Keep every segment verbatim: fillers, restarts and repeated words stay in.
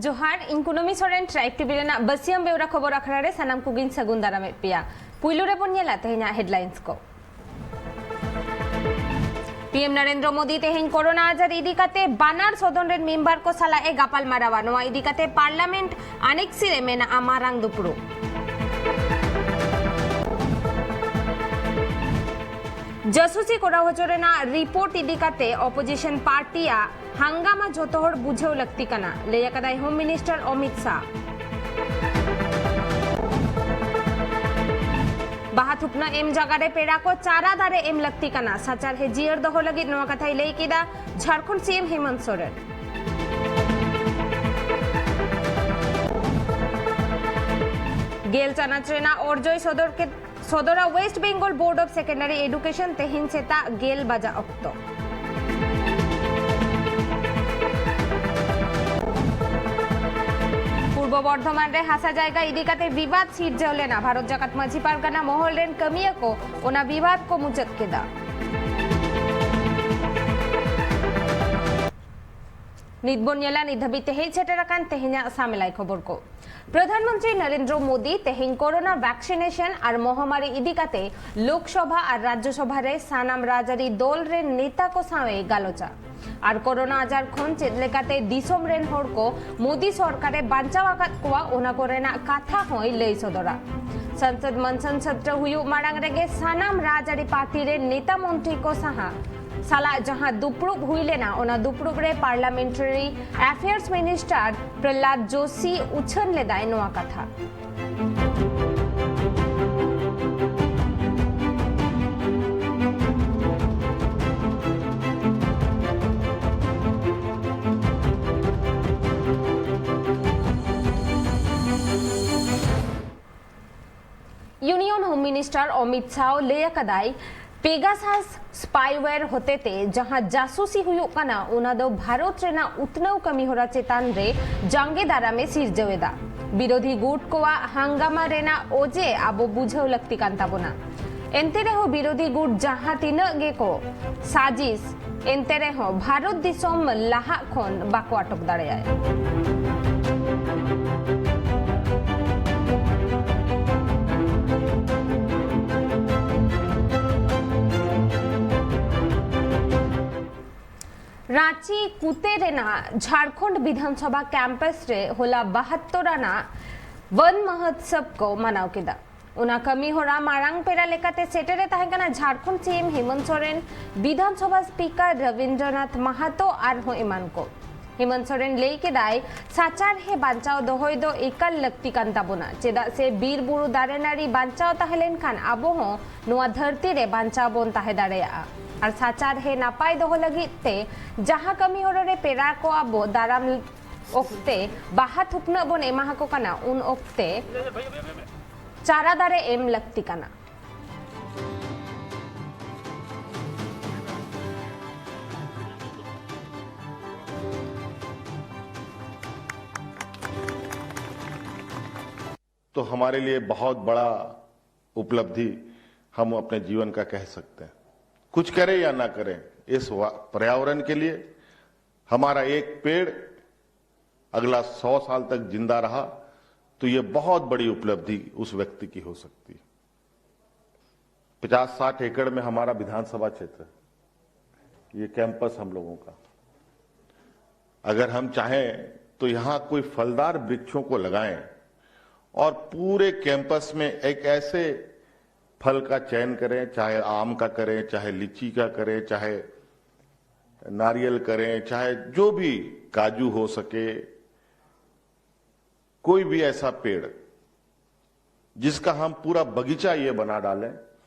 ᱡᱚᱦᱟᱨ, ᱤᱧ ᱠᱩᱱᱟᱹᱢᱤ ᱥᱚᱨᱮᱱ, ᱴᱨᱟᱭᱤᱵᱽ ᱴᱤᱵᱷᱤ ᱨᱮᱱᱟᱜ ᱵᱟᱹᱥᱭᱟᱹᱢ ᱵᱮᱣᱨᱟ ᱠᱷᱚᱵᱚᱨ ᱟᱠᱷᱲᱟ ᱨᱮ ᱥᱟᱱᱟᱢ ᱠᱚᱜᱮᱧ ᱥᱟᱹᱜᱩᱱ ᱫᱟᱨᱟᱢᱮᱫ ᱯᱮᱭᱟ᱾ ᱯᱩᱭᱞᱩ ᱨᱮᱵᱚᱱ ᱧᱮᱞᱟ ᱛᱮᱦᱮᱧᱟᱜ ᱦᱮᱰᱞᱟᱭᱤᱱᱥ ᱠᱚ᱾ ᱯᱤ ᱮᱢ ᱱᱚᱨᱮᱱᱫᱨᱚ ᱢᱳᱫᱤ ᱛᱮᱦᱮᱧ ᱠᱳᱨᱳᱱᱟ ᱟᱡᱟᱨ ᱤᱫᱤ ᱠᱟᱛᱮ ᱵᱟᱱᱟᱨ ᱥᱚᱫᱚᱱ ᱨᱮᱱ ᱢᱮᱢᱵᱟᱨ ᱠᱚ ᱥᱟᱞᱟᱜ ᱮ ᱜᱟᱯᱟᱞ ᱢᱟᱨᱟᱣᱟ᱾ ᱱᱚᱣᱟ ᱤᱫᱤ ᱠᱟᱛᱮ ᱯᱟᱨᱞᱟᱢᱮᱱᱴ ᱟᱱᱮᱠᱥᱤ ᱨᱮ ᱢᱮᱱᱟᱜᱼᱟ ᱢᱟᱨᱟᱝ ᱫᱩᱯᱲᱩᱵ᱾ ᱡᱟᱹᱥᱩᱥᱤ ᱠᱚᱨᱟᱣ ᱦᱚᱪᱚ ᱨᱮᱱᱟᱜ ᱨᱤᱯᱳᱨᱴ ᱤᱫᱤ ᱠᱟᱛᱮ ᱚᱯᱳᱡᱤᱥᱚᱱ ᱯᱟᱨᱴᱤᱭᱟᱜ ᱦᱟᱝᱜᱟᱢᱟ ᱡᱷᱚᱛᱚ ᱦᱚᱲ ᱵᱩᱡᱷᱟᱹᱣ ᱞᱟᱹᱠᱛᱤ ᱠᱟᱱᱟ, ᱞᱟᱹᱭ ᱟᱠᱟᱫᱟᱭ ᱦᱳᱢ ᱢᱤᱱᱤᱥᱴᱟᱨ ᱚᱢᱤᱛ ᱥᱟᱦ᱾ ᱵᱟᱦᱟ ᱛᱷᱩᱯᱱᱟᱹ ᱮᱢ ᱡᱟᱭᱜᱟ ᱨᱮ ᱯᱮᱲᱟ ᱠᱚ ᱪᱟᱨᱟ ᱫᱟᱨᱮ ᱮᱢ ᱞᱟᱹᱠᱛᱤ ᱠᱟᱱᱟ, ᱥᱟᱪᱟᱨᱦᱮ ᱡᱤᱭᱟᱹᱲ ᱫᱚᱦᱚ ᱞᱟᱹᱜᱤᱫ, ᱱᱚᱣᱟ ᱠᱟᱛᱷᱟᱭ ᱞᱟᱹᱭ ᱠᱮᱫᱟ ᱡᱷᱟᱲᱠᱷᱚᱸᱰ ᱥᱤ ᱮᱢ ᱦᱮᱢᱚᱱᱛ ᱥᱚᱨᱮᱱ᱾ ᱜᱮᱞ ᱪᱟᱱᱟᱪ ᱨᱮᱱᱟᱜ ᱚᱨᱡᱚᱭ ᱥᱚᱫᱚᱨ ᱠᱮᱫ, ᱥᱚᱫᱚᱨᱟ West Bengal board of secondary education ᱛᱮᱦᱮᱧ ᱥᱮᱛᱟᱜ ᱜᱮᱞ ᱵᱟᱡᱟᱜ ᱚᱠᱛᱚ᱾ ᱯᱩᱨᱵᱚ ᱵᱚᱨᱫᱷᱚᱢᱟᱱ ᱨᱮ ᱦᱟᱥᱟ ᱡᱟᱭᱜᱟ ᱤᱫᱤ ᱠᱟᱛᱮ ᱵᱤᱵᱟᱫ ᱥᱤᱨᱡᱟᱹᱣ ᱞᱮᱱᱟ᱾ ᱵᱷᱟᱨᱚᱛ ᱡᱟᱠᱟᱛ ᱢᱟᱹᱡᱷᱤ ᱯᱟᱨᱜᱟᱱᱟ ᱢᱚᱦᱚᱞ ᱨᱮᱱ ᱠᱟᱹᱢᱤᱭᱟᱹ ᱠᱚ ᱚᱱᱟ ᱵᱤᱵᱟᱫ ᱠᱚ ᱢᱩᱪᱟᱹᱫ ᱠᱮᱫᱟ᱾ ᱱᱤᱛ ᱵᱚᱱ ᱧᱮᱞᱟ ᱱᱤᱛ ᱫᱷᱟᱹᱵᱤᱡ ᱛᱮ ᱦᱮᱡ ᱥᱮᱴᱮᱨ ᱟᱠᱟᱱ ᱛᱮᱦᱮᱧᱟᱜ ᱥᱟᱢᱮᱞᱟᱭ ᱠᱷᱚᱵᱚᱨ ᱠᱚ᱾ ᱯᱨᱚᱫᱷᱟᱱ ᱢᱚᱱᱛᱨᱤ ᱱᱚᱨᱮᱱᱫᱨᱚ ᱢᱳᱫᱤ ᱛᱮᱦᱮᱧ ᱠᱳᱨᱳᱱᱟ ᱵᱷᱮᱠᱥᱤᱱᱮᱥᱚᱱ ᱟᱨ ᱢᱚᱦᱟᱢᱟᱨᱤ ᱤᱫᱤ ᱠᱟᱛᱮ ᱞᱳᱠᱥᱚᱵᱷᱟ ᱟᱨ ᱨᱟᱡᱽᱡᱚᱥᱚᱵᱷᱟ ᱨᱮ ᱥᱟᱱᱟᱢ ᱨᱟᱡᱽᱟᱹᱨᱤ ᱫᱚᱞ ᱨᱮᱱ ᱱᱮᱛᱟ ᱠᱚ ᱥᱟᱶ ᱮ ᱜᱟᱞᱚᱪᱟ᱾ ᱟᱨ ᱠᱳᱨᱳᱱᱟ ᱟᱡᱟᱨ ᱠᱷᱚᱱ ᱪᱮᱫ ᱞᱮᱠᱟᱛᱮ ᱫᱤᱥᱚᱢ ᱨᱮᱱ ᱦᱚᱲ ᱠᱚ ᱢᱳᱫᱤ ᱥᱚᱨᱠᱟᱨ ᱮ ᱵᱟᱧᱪᱟᱣ ᱟᱠᱟᱫ ᱠᱚᱣᱟ, ᱚᱱᱟ ᱠᱚᱨᱮᱱᱟᱜ ᱠᱟᱛᱷᱟ ᱦᱚᱸᱭ ᱞᱟᱹᱭ ᱥᱚᱫᱚᱨᱟ᱾ ᱥᱚᱝᱥᱚᱫ ᱢᱚᱱᱥᱚᱱ ᱥᱚᱛᱨᱚ ᱦᱩᱭᱩᱜ ᱢᱟᱲᱟᱝ ᱨᱮᱜᱮ ᱥᱟᱱᱟᱢ ᱨᱟᱡᱽᱟᱹᱨᱤ ᱯᱟᱨᱴᱤ ᱨᱮᱱ ᱱᱮᱛᱟ ᱢᱚᱱᱛᱨᱤ ᱠᱚ ᱥᱟᱦᱟ ᱥᱟᱞᱟᱜ ᱡᱟᱦᱟᱸ ᱫᱩᱯᱲᱩᱵ ᱦᱩᱭ ᱞᱮᱱᱟ, ᱚᱱᱟ ᱫᱩᱯᱲᱩᱵ ᱨᱮ ᱯᱟᱨᱞᱟᱢᱮᱱᱴᱟᱨᱤ ᱮᱯᱷᱮᱭᱟᱨᱥ ᱢᱤᱱᱤᱥᱴᱟᱨ ᱯᱨᱚᱦᱞᱟᱫ ᱡᱳᱥᱤ ᱩᱪᱷᱟᱹᱱ ᱞᱮᱫᱟᱭ ᱱᱚᱣᱟ ᱠᱟᱛᱷᱟ᱾ ᱤᱭᱩᱱᱤᱭᱚᱱ ᱦᱳᱢ ᱢᱤᱱᱤᱥᱴᱟᱨ ᱚᱢᱤᱛ ᱥᱟᱦ ᱞᱟᱹᱭ ᱟᱠᱟᱫᱟᱭ, ᱯᱮᱜᱟᱥᱟᱥ ᱥᱯᱟᱭᱣᱮᱨ ᱦᱚᱛᱮᱛᱮ ᱡᱟᱦᱟᱸ ᱡᱟᱥᱩᱥᱤ ᱦᱩᱭᱩᱜ ᱠᱟᱱᱟ, ᱚᱱᱟ ᱫᱚ ᱵᱷᱟᱨᱚᱛ ᱨᱮᱱᱟᱜ ᱩᱛᱱᱟᱹᱣ ᱠᱟᱹᱢᱤᱦᱚᱨᱟ ᱪᱮᱛᱟᱱ ᱨᱮ ᱡᱟᱸᱜᱮ ᱫᱟᱨᱟᱢ ᱮ ᱥᱤᱨᱡᱟᱹᱣ ᱮᱫᱟ᱾ ᱵᱤᱨᱳᱫᱷᱤ ᱜᱩᱴ ᱠᱚᱣᱟᱜ ᱦᱟᱝᱜᱟᱢᱟ ᱨᱮᱱᱟᱜ ᱚᱡᱮ ᱟᱵᱚ ᱵᱩᱡᱷᱟᱹᱣ ᱞᱟᱹᱠᱛᱤ ᱠᱟᱱ ᱛᱟᱵᱚᱱᱟ᱾ ᱮᱱᱛᱮ ᱨᱮᱦᱚᱸ ᱵᱤᱨᱳᱫᱷᱤ ᱜᱩᱴ ᱡᱟᱦᱟᱸ ᱛᱤᱱᱟᱹᱜ ᱜᱮᱠᱚ ᱥᱟᱡᱤᱥ, ᱮᱱᱛᱮ ᱨᱮᱦᱚᱸ ᱵᱷᱟᱨᱚᱛ ᱫᱤᱥᱚᱢ ᱞᱟᱦᱟᱜ ᱠᱷᱚᱱ ᱵᱟᱠᱚ ᱟᱴᱚᱠ ᱫᱟᱲᱮᱭᱟᱭᱟ᱾ ᱨᱟᱸᱪᱤ ᱠᱩᱛᱮ ᱨᱮᱱᱟᱜ ᱡᱷᱟᱲᱠᱷᱚᱸᱰ ᱵᱤᱫᱷᱟᱱ ᱥᱚᱵᱷᱟ ᱠᱮᱢᱯᱟᱥ ᱨᱮ ᱦᱚᱞᱟ ᱵᱟᱦᱟᱛᱛᱳᱨ ᱟᱱᱟᱜ ᱵᱚᱱ ᱢᱚᱦᱳᱛᱥᱚᱵ ᱠᱚ ᱢᱟᱱᱟᱣ ᱠᱮᱫᱟ᱾ ᱚᱱᱟ ᱠᱟᱹᱢᱤ ᱦᱚᱨᱟ ᱢᱟᱨᱟᱝ ᱯᱮᱲᱟ ᱞᱮᱠᱟᱛᱮ ᱥᱮᱴᱮᱨᱮ ᱛᱟᱦᱮᱸ ᱠᱟᱱᱟ ᱡᱷᱟᱲᱠᱷᱚᱸᱰ ᱥᱤ ᱮᱢ ᱦᱮᱢᱚᱱᱛ ᱥᱚᱨᱮᱱ, ᱵᱤᱫᱷᱟᱱ ᱥᱚᱵᱷᱟ ᱥᱯᱤᱠᱟᱨ ᱨᱚᱵᱤᱱᱫᱨᱚᱱᱟᱛᱷ ᱢᱟᱦᱟᱛᱚ ᱟᱨᱦᱚᱸ ᱮᱢᱟᱱ ᱠᱚ᱾ ᱦᱮᱢᱚᱱᱛ ᱥᱚᱨᱮᱱ ᱞᱟᱹᱭ ᱠᱮᱫᱟᱭ, ᱥᱟᱪᱟᱨᱦᱮ ᱵᱟᱧᱪᱟᱣ ᱫᱚᱦᱚᱭ ᱫᱚ ᱮᱠᱟᱞ ᱞᱟᱹᱠᱛᱤ ᱠᱟᱱ ᱛᱟᱵᱚᱱᱟ, ᱪᱮᱫᱟᱜ ᱥᱮ ᱵᱤᱨ ᱵᱩᱨᱩ ᱫᱟᱨᱮ ᱱᱟᱹᱲᱤ ᱵᱟᱧᱪᱟᱣ ᱛᱟᱦᱮᱸ ᱞᱮᱱᱠᱷᱟᱱ ᱟᱵᱚ ᱦᱚᱸ ᱱᱚᱣᱟ ᱫᱷᱟᱹᱨᱛᱤ ᱨᱮ ᱵᱟᱧᱪᱟᱣ ᱵᱚᱱ ᱛᱟᱦᱮᱸ ᱫᱟᱲᱮᱭᱟᱜᱼᱟ᱾ ᱟᱨ ᱥᱟᱪᱟᱨᱦᱮ ᱱᱟᱯᱟᱭ ᱫᱚᱦᱚ ᱞᱟᱹᱜᱤᱫ ᱛᱮ ᱡᱟᱦᱟᱸ ᱠᱟᱹᱢᱤ ᱦᱚᱨᱟ ᱨᱮ ᱯᱮᱲᱟ ᱠᱚ ᱟᱵᱚ ᱫᱟᱨᱟᱢ ᱚᱠᱛᱮ ᱵᱟᱦᱟ ᱛᱷᱩᱯᱱᱟᱹᱜ ᱵᱚᱱ ᱮᱢᱟ ᱟᱠᱚ ᱠᱟᱱᱟ, ᱩᱱ ᱚᱠᱛᱮ ᱪᱟᱨᱟ ᱫᱟᱨᱮ ᱮᱢ ᱞᱟᱹᱠᱛᱤ ᱠᱟᱱᱟ᱾ तो हमारे लिए बहुत बड़ा उपलब्धि हम अपने जीवन का कह सकते हैं। कुछ करें या ना करें, इस वा- पर्यावरण के लिए हमारा एक पेड़ अगला सौ साल तक जिंदा रहा, तो ये बहुत बड़ी उपलब्धि उस व्यक्ति की हो सकती है। पचास साठ एकड़ में हमारा विधानसभा क्षेत्र है, ये कैंपस हम लोगों का। अगर हम चाहें तो यहाँ कोई फलदार वृक्षों को लगाएं और पूरे कैंपस में एक ऐसे फल का चयन करें, चाहे आम का करें, चाहे लीची का करें, चाहे नारियल करें, चाहे जो भी, काजू हो सके, कोई भी ऐसा पेड़ जिसका हम पूरा बगीचा ये बना डालें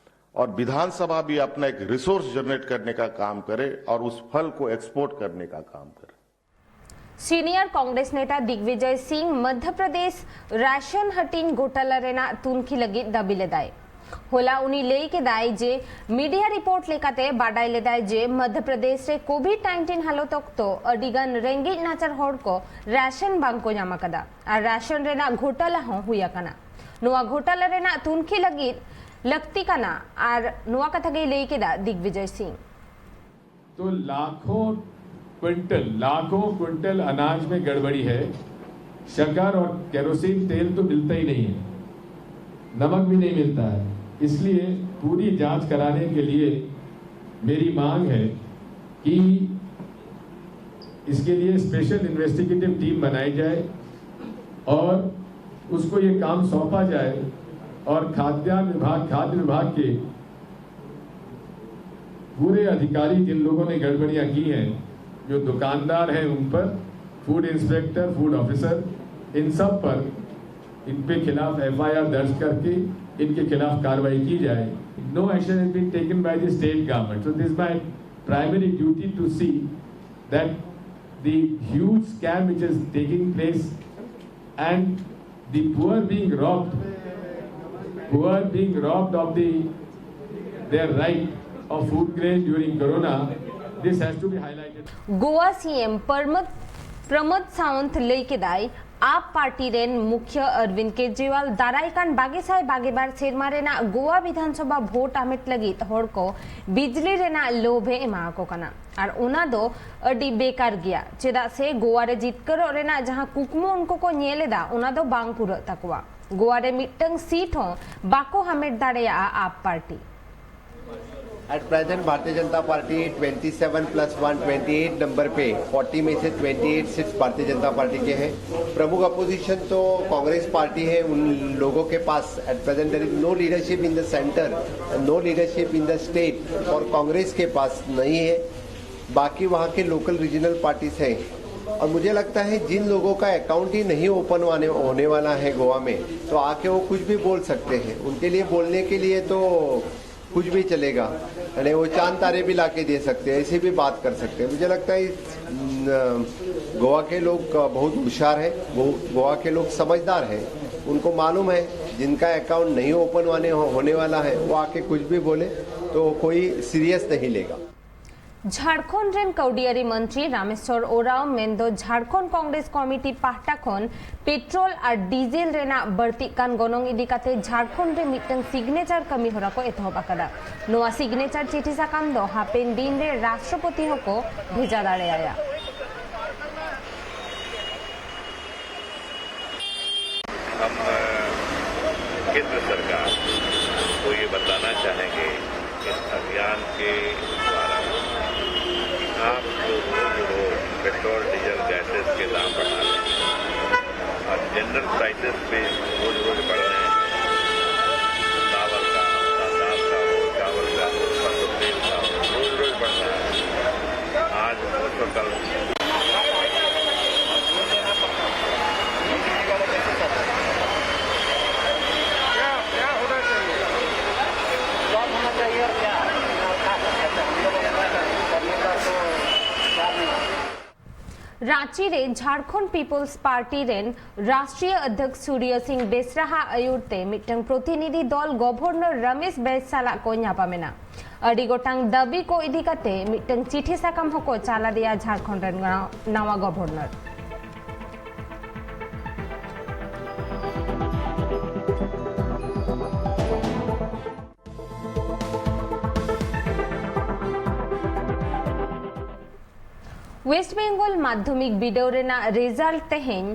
और विधानसभा भी अपना एक रिसोर्स जनरेट करने का काम करे और उस फल को एक्सपोर्ट करने का काम करे। ᱥᱤᱱᱤᱭᱚᱨ ᱠᱚᱝᱜᱨᱮᱥ ᱱᱮᱛᱟ ᱫᱤᱜᱽᱵᱤᱡᱚᱭ ᱥᱤᱝ ᱢᱚᱫᱷᱭᱚ ᱯᱨᱚᱫᱮᱥ ᱨᱟᱥᱚᱱ ᱦᱟᱹᱴᱤᱧ ᱜᱷᱚᱴᱟᱞᱟ ᱨᱮᱱᱟᱜ ᱛᱩᱱᱠᱷᱤ ᱞᱟᱹᱜᱤᱫ ᱫᱟᱹᱵᱤ ᱞᱮᱫᱟᱭ᱾ ᱦᱚᱞᱟ ᱩᱱᱤ ᱞᱟᱹᱭ ᱠᱮᱫᱟᱭ ᱡᱮ ᱢᱤᱰᱤᱭᱟ ᱨᱤᱯᱳᱨᱴ ᱞᱮᱠᱟᱛᱮ ᱵᱟᱰᱟᱭ ᱞᱮᱫᱟᱭ ᱡᱮ ᱢᱚᱫᱷᱭᱚ ᱯᱨᱚᱫᱮᱥ ᱨᱮ ᱠᱳᱵᱷᱤᱰ ᱱᱟᱭᱤᱱᱴᱤᱱ ᱦᱟᱞᱚᱛ ᱚᱠᱛᱚ ᱟᱹᱰᱤ ᱜᱟᱱ ᱨᱮᱸᱜᱮᱡ ᱱᱟᱪᱟᱨ ᱦᱚᱲ ᱠᱚ ᱨᱟᱥᱚᱱ ᱵᱟᱝ ᱠᱚ ᱧᱟᱢ ᱟᱠᱟᱫᱟ ᱟᱨ ᱨᱟᱥᱚᱱ ᱨᱮᱱᱟᱜ ᱜᱷᱚᱴᱟᱞᱟ ᱦᱚᱸ ᱦᱩᱭ ᱟᱠᱟᱱᱟ᱾ ᱱᱚᱣᱟ ᱜᱷᱚᱴᱟᱞᱟ ᱨᱮᱱᱟᱜ ᱛᱩᱱᱠᱷᱤ ᱞᱟᱹᱜᱤᱫ ᱞᱟᱹᱠᱛᱤ ᱠᱟᱱᱟ ᱟᱨ ᱱᱚᱣᱟ ᱠᱟᱛᱷᱟ ᱜᱮᱭ ᱞᱟᱹᱭ ᱠᱮᱫᱟ ᱫᱤᱜᱽᱵᱤᱡᱚᱭ ᱥᱤᱝ᱾ तो लाखों क्विंटल, लाखों क्विंटल अनाज में गड़बड़ी है। शक्कर और केरोसिन तेल तो मिलता ही नहीं है, नमक भी नहीं मिलता है। इसलिए पूरी जांच कराने के लिए मेरी मांग है कि इसके लिए स्पेशल इन्वेस्टिगेटिव टीम बनाई जाए और उसको ये काम सौंपा जाए और खाद्यान्न विभाग, खाद्य विभाग के पूरे अधिकारी, जिन लोगों ने गड़बड़ियां की हैं, जो दुकानदार हैं उन पर, फूड इंस्पेक्टर, फूड ऑफिसर, इन सब पर, इन पे खिलाफ एफआईआर दर्ज करके इनके खिलाफ कार्रवाई की जाए. No action has been taken by the state government. So this is my primary duty to see that the huge scam which is taking place and the poor being robbed, poor being robbed of the their right of food grain during corona, this has to be highlighted. Goa ᱥᱤ ᱮᱢ ᱯᱨᱚᱢᱳᱫ ᱯᱨᱚᱢᱳᱫ ᱥᱟᱣᱚᱱᱛ ᱞᱟᱹᱭ ᱠᱮᱫᱟᱭ, ᱟᱯ party ᱨᱮᱱ ᱢᱩᱠᱷᱭᱟᱹ ᱚᱨᱵᱤᱱᱫ ᱠᱮᱡᱨᱤᱣᱟᱞ ᱫᱟᱨᱟᱭ ᱠᱟᱱ ᱵᱟᱜᱮ ᱥᱟᱭ ᱵᱟᱜᱮ ᱵᱟᱨ ᱥᱮᱨᱢᱟ ᱨᱮᱱᱟᱜ ᱜᱳᱣᱟ ᱵᱤᱫᱷᱟᱱ ᱥᱚᱵᱷᱟ ᱵᱷᱳᱴ ᱦᱟᱢᱮᱴ ᱞᱟᱹᱜᱤᱫ ᱦᱚᱲ ᱠᱚ ᱵᱤᱡᱽᱞᱤ ᱨᱮᱱᱟᱜ ᱞᱳᱵᱷ ᱮ ᱮᱢᱟ ᱟᱠᱚ ᱠᱟᱱᱟ ᱟᱨ ᱚᱱᱟ ᱫᱚ ᱟᱹᱰᱤ ᱵᱮᱠᱟᱨ ᱜᱮᱭᱟ, ᱪᱮᱫᱟᱜ ᱥᱮ ᱜᱳᱣᱟ ᱨᱮ ᱡᱤᱛᱠᱟᱹᱨᱚᱜ ᱨᱮᱱᱟᱜ ᱡᱟᱦᱟᱸ ᱠᱩᱠᱢᱩ ᱩᱱᱠᱩ ᱠᱚ ᱧᱮᱞ ᱮᱫᱟ, ᱚᱱᱟ ᱫᱚ ᱵᱟᱝ ᱯᱩᱨᱟᱹᱜ ᱛᱟᱠᱚᱣᱟ᱾ ᱜᱳᱣᱟ ᱨᱮ ᱢᱤᱫᱴᱟᱝ ᱥᱤᱴ ᱦᱚᱸ ᱵᱟᱠᱚ ᱦᱟᱢᱮᱴ ᱫᱟᱲᱮᱭᱟᱜᱼᱟ ᱟᱯ party. At present Bharatiya Janata party twenty seven plus one twenty eight number पे, forty में से twenty eight seats Bharatiya Janata party के हैं। प्रमुख अपोजिशन तो कांग्रेस पार्टी है। उन लोगों के पास at present there is no leadership in the centre, no leadership in the state, और कांग्रेस के पास नहीं है। बाकी वहाँ के लोकल रीजनल पार्टीज हैं। और मुझे लगता है जिन लोगों का अकाउंट ही नहीं ओपन होने वाला है गोवा में, तो आके वो कुछ भी बोल सकते हैं। उनके लिए बोलने के लिए तो कुछ भी चलेगा, यानी वो चांद तारे भी ला के दे सकते हैं, ऐसे भी बात कर सकते हैं। मुझे लगता है इस, न, गोवा के लोग बहुत होशियार हैं, वो गोवा के लोग समझदार हैं। उनको मालूम है जिनका अकाउंट नहीं ओपन होने होने वाला है, वो आके कुछ भी बोले तो कोई सीरियस नहीं लेगा। ᱡᱷᱟᱲᱠᱷᱚᱸᱰ ᱨᱮᱱ ᱠᱟᱹᱣᱰᱤᱭᱟᱹᱨᱤ ᱢᱚᱱᱛᱨᱤ ᱨᱟᱢᱮᱥᱣᱚᱨ ᱳᱨᱟᱣ ᱢᱮᱱᱫᱚ ᱡᱷᱟᱲᱠᱷᱚᱸᱰ ᱠᱚᱝᱜᱨᱮᱥ ᱠᱚᱢᱤᱴᱤ ᱯᱟᱦᱴᱟ ᱠᱷᱚᱱ ᱯᱮᱴᱨᱳᱞ ᱟᱨ ᱰᱤᱡᱮᱞ ᱨᱮᱱᱟᱜ ᱵᱟᱹᱲᱛᱤᱜ ᱠᱟᱱ ᱜᱚᱱᱚᱝ ᱤᱫᱤ ᱠᱟᱛᱮ ᱡᱷᱟᱲᱠᱷᱚᱸᱰ ᱨᱮ ᱢᱤᱫᱴᱟᱝ ᱥᱤᱜᱽᱱᱮᱪᱟᱨ ᱠᱟᱹᱢᱤ ᱦᱚᱨᱟ ᱠᱚ ᱮᱛᱚᱦᱚᱵ ᱟᱠᱟᱫᱟ᱾ ᱱᱚᱣᱟ ᱥᱤᱜᱽᱱᱮᱪᱟᱨ ᱪᱤᱴᱷᱤ ᱥᱟᱠᱟᱢ ᱫᱚ ᱦᱟᱯᱮᱱ ᱫᱤᱱ ᱨᱮ ᱨᱟᱥᱴᱨᱚᱯᱚᱛᱤ ᱦᱚᱸᱠᱚ ᱵᱷᱮᱡᱟ ᱫᱟᱲᱮᱭᱟᱭᱟ᱾ हम केंद्र सरकार को ये बताना चाहेंगे कि इस अभियान के द्वारा आप जो रोज रोज पे रोज रोज बढ़ रहे हैं। चावल का, दाल का, चावल का, सरसों तेल का, रोज रोज बढ़ रहा है। आज और कल रांची ᱨᱮ ᱡᱷᱟᱲᱠᱷᱚᱸᱰ ᱯᱤᱯᱚᱞᱥ ᱯᱟᱨᱴᱤ ᱨᱮᱱ ᱨᱟᱥᱴᱨᱤᱭᱚ ᱚᱫᱷᱭᱚᱠᱥ ᱥᱩᱨᱭᱚ ᱥᱤᱝ ᱵᱮᱥᱨᱟ ᱦᱟᱜ ᱟᱹᱭᱩᱨ ᱛᱮ ᱢᱤᱫᱴᱟᱝ ᱯᱨᱚᱛᱤᱱᱤᱫᱷᱤ ᱫᱚᱞ ᱜᱚᱵᱷᱚᱨᱱᱚᱨ ᱨᱚᱢᱮᱥ ᱵᱮᱥ ᱥᱟᱞᱟᱜ ᱠᱚ ᱧᱟᱯᱟᱢ ᱮᱱᱟ᱾ ᱟᱹᱰᱤ ᱜᱚᱴᱟᱝ ᱫᱟᱹᱵᱤ ᱠᱚ ᱤᱫᱤ ᱠᱟᱛᱮ ᱢᱤᱫᱴᱟᱝ ᱪᱤᱴᱷᱤ ᱥᱟᱠᱟᱢ ᱦᱚᱸᱠᱚ ᱪᱟᱞ ᱟᱫᱮᱭᱟ ᱡᱷᱟᱲᱠᱷᱚᱸᱰ ᱨᱮᱱ ᱱᱟᱣᱟ ᱜᱚᱵᱷᱚᱨᱱᱚᱨ᱾ ᱳᱭᱮᱥᱴ ᱵᱮᱝᱜᱚᱞ ᱢᱟᱫᱽᱫᱷᱚᱢᱤᱠ ᱵᱤᱰᱟᱹᱣ ᱨᱮᱱᱟᱜ ᱨᱮᱡᱟᱞᱴ ᱛᱮᱦᱮᱧ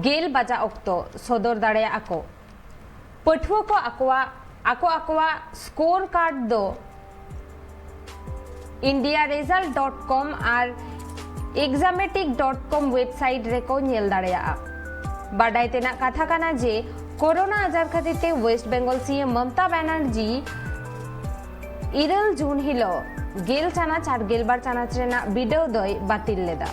ᱜᱮᱞ ᱵᱟᱡᱟᱜ ᱚᱠᱛᱚ ᱥᱚᱫᱚᱨ ᱫᱟᱲᱮᱭᱟᱜᱼᱟ ᱠᱚ᱾ ᱯᱟᱹᱴᱷᱩᱣᱟᱹ ᱠᱚ ᱟᱠᱚᱣᱟᱜ ᱟᱠᱚ ᱟᱠᱚᱣᱟᱜ ᱥᱠᱳᱨ ᱠᱟᱨᱰ ᱫᱚ ᱤᱱᱰᱤᱭᱟ ᱨᱮᱡᱟᱞᱴ ᱰᱚᱴ ᱠᱚᱢ ᱟᱨ ᱮᱠᱡᱟᱢᱮᱴᱤᱠ ᱰᱚᱴ ᱠᱚᱢ ᱣᱮᱵᱥᱟᱭᱤᱴ ᱨᱮᱠᱚ ᱧᱮᱞ ᱫᱟᱲᱮᱭᱟᱜᱼᱟ᱾ ᱵᱟᱰᱟᱭ ᱛᱮᱱᱟᱜ ᱠᱟᱛᱷᱟ ᱠᱟᱱᱟ ᱡᱮ, ᱠᱳᱨᱳᱱᱟ ᱟᱡᱟᱨ ᱠᱷᱟᱹᱛᱤᱨ ᱛᱮ ᱳᱭᱮᱥᱴ ᱵᱮᱝᱜᱚᱞ ᱥᱤ ᱮᱢ ᱢᱚᱢᱚᱛᱟ ᱵᱟᱱᱟᱨᱡᱤ ᱤᱨᱟᱹᱞ ᱡᱩᱱ ᱦᱤᱞᱳᱜ ᱜᱮᱞ ᱪᱟᱱᱟᱪ ᱟᱨ ᱜᱮᱞᱵᱟᱨ ᱪᱟᱱᱟᱪ ᱨᱮᱱᱟᱜ ᱵᱤᱰᱟᱹᱣ ᱫᱚᱭ ᱵᱟᱹᱛᱤᱞ ᱞᱮᱫᱟ᱾